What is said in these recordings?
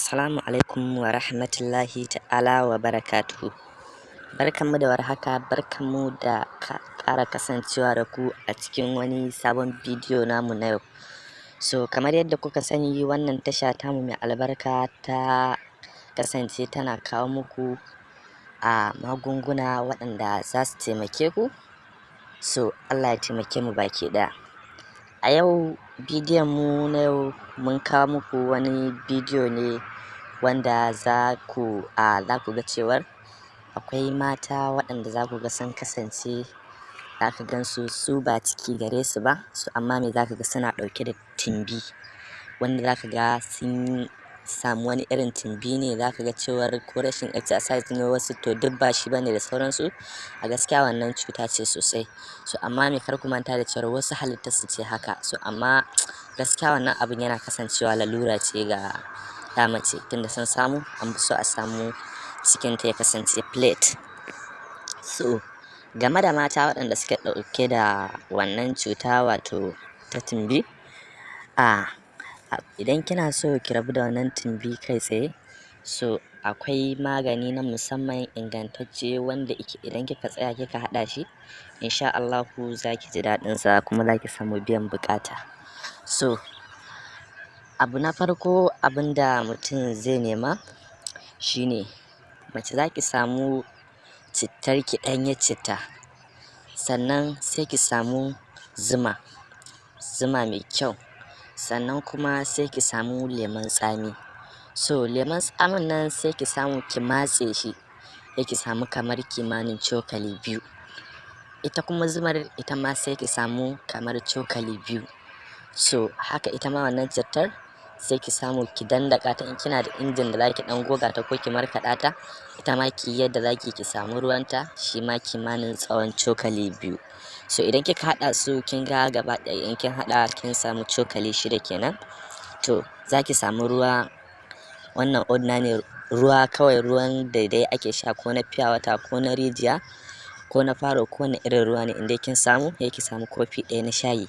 Assalamu alaikum wa rahmatullahi ta'ala wa barakatuhu. Barkanmu da warhaka, barkanmu da ƙara kasancewa da ku a cikin wani sabon bidiyo namu na yau. So kamar yadda kuka sani, wannan tasha tamu mai albarka ta kasance tana kawo muku a magunguna waɗanda za su taimake ku. So Allah ya taimake mu baki ɗaya. A yau bidiyon mu na yau, mun kawo muku wani bidiyo ne wanda za ku ga cewar akwai mata waɗanda za ku ga sun kasance, za ka gan su, su ba ciki gare su ba su, amma me, za ka ga suna ɗauke da tumbi, wanda za ka ga sun samu wani irin tumbi ne. Za ka ga cewar ko rashin exercise ne, wasu to duk ba shi bane da sauransu. A gaskiya wannan cuta ce sosai. So amma me, kar ku manta da cewar wasu halittar su ce haka. So amma gaskiya wannan abun yana kasancewa lalura ce ga 'ya mace, tunda sun samu an fi so a samu cikinta ya kasance flat. So game da mata waɗanda suke ɗauke da wannan cuta, wato ta tumbi, a idan kina so ki rabu da wannan tumbi kai tsaye, so akwai magani na musamman ingantacce wanda idan kika tsaya kika haɗa shi, insha Allahu za ki ji daɗin sa kuma za ki samu biyan buƙata. So abu na farko, abin da mutum zai nema shine, mace, za ki samu cittar ki, ɗanyar citta, sannan sai ki samu zuma, zuma mai kyau, sannan kuma sai ki samu lemon tsami. So lemon tsamin nan sai ki samu ki matse shi, sai ki samu kamar kimanin cokali 2. Ita kuma zumar, ita ma sai ki samu kamar cokali 2. So haka ita ma wannan cittar sai ki samu ki dandaka ta, in kina da injin da zaki dan goga ta ko ki markaɗa ta, ita ma ki yadda zaki ki samu ruwanta, shi ma kimanin tsawon cokali 2. So idan kika haɗa su, kin ga gaba ɗaya in kin haɗa, kin samu cokali 6 kenan. To zaki samu ruwa, wannan ordinary ruwa kawai, ruwan daidai ake sha, ko na pure water, ko na rijiya, ko na faro, ko wani irin ruwa ne in dai kin samu, sai ki samu kofi 1 na shayi.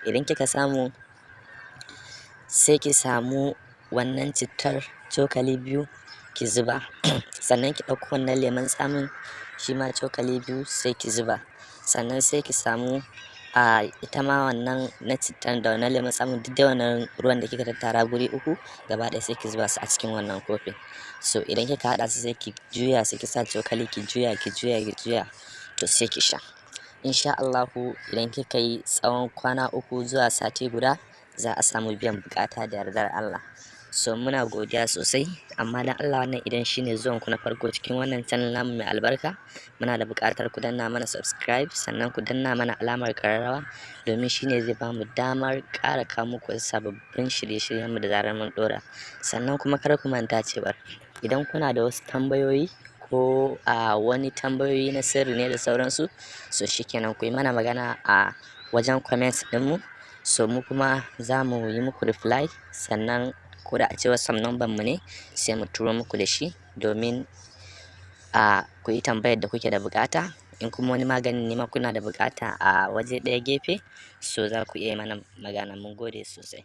Idan kika samu, sai ki samu wannan cittar cokali 2 ki zuba, sannan ki ɗauko wannan lemon tsamin, shi ma cokali 2 sai ki zuba, sannan sai ki samu a ita ma wannan na cittan da wannan lemon tsamin, duk dai wannan ruwan da kika tattara guri uku gaba ɗaya, sai ki zuba su a cikin wannan kofin. So idan kika haɗa su, sai ki juya, sai ki sa cokali ki juya, ki juya, ki juya, to sai ki sha. Insha Allahu idan kika yi tsawon kwana 3 zuwa sati guda, za a samu biyan buƙata da yardar Allah. So muna godiya sosai, amma dan Allah wannan idan shine zuwan ku na farko cikin wannan channel namu mai albarka, muna da buƙatar ku danna mana subscribe, sannan ku danna mana alamar ƙararrawa, domin shine zai bamu damar ƙara kawo muku sababbin shirye-shiryen mu da zarar mun ɗora. Sannan kuma kar ku manta cewar idan kuna da wasu tambayoyi ko a wani tambayoyi na sirri ne da sauransu, so shikenan, ku yi mana magana a wajen comments ɗinmu. So mu kuma za mu yi muku reply, sannan ko da a ce WhatsApp number mu ne, sai mu turo muku da shi domin a ku yi tambayar da kuke da buƙata. In kuma wani maganin ne ma kuna da buƙata a waje ɗaya gefe, so za ku iya yi mana magana. Mun gode sosai.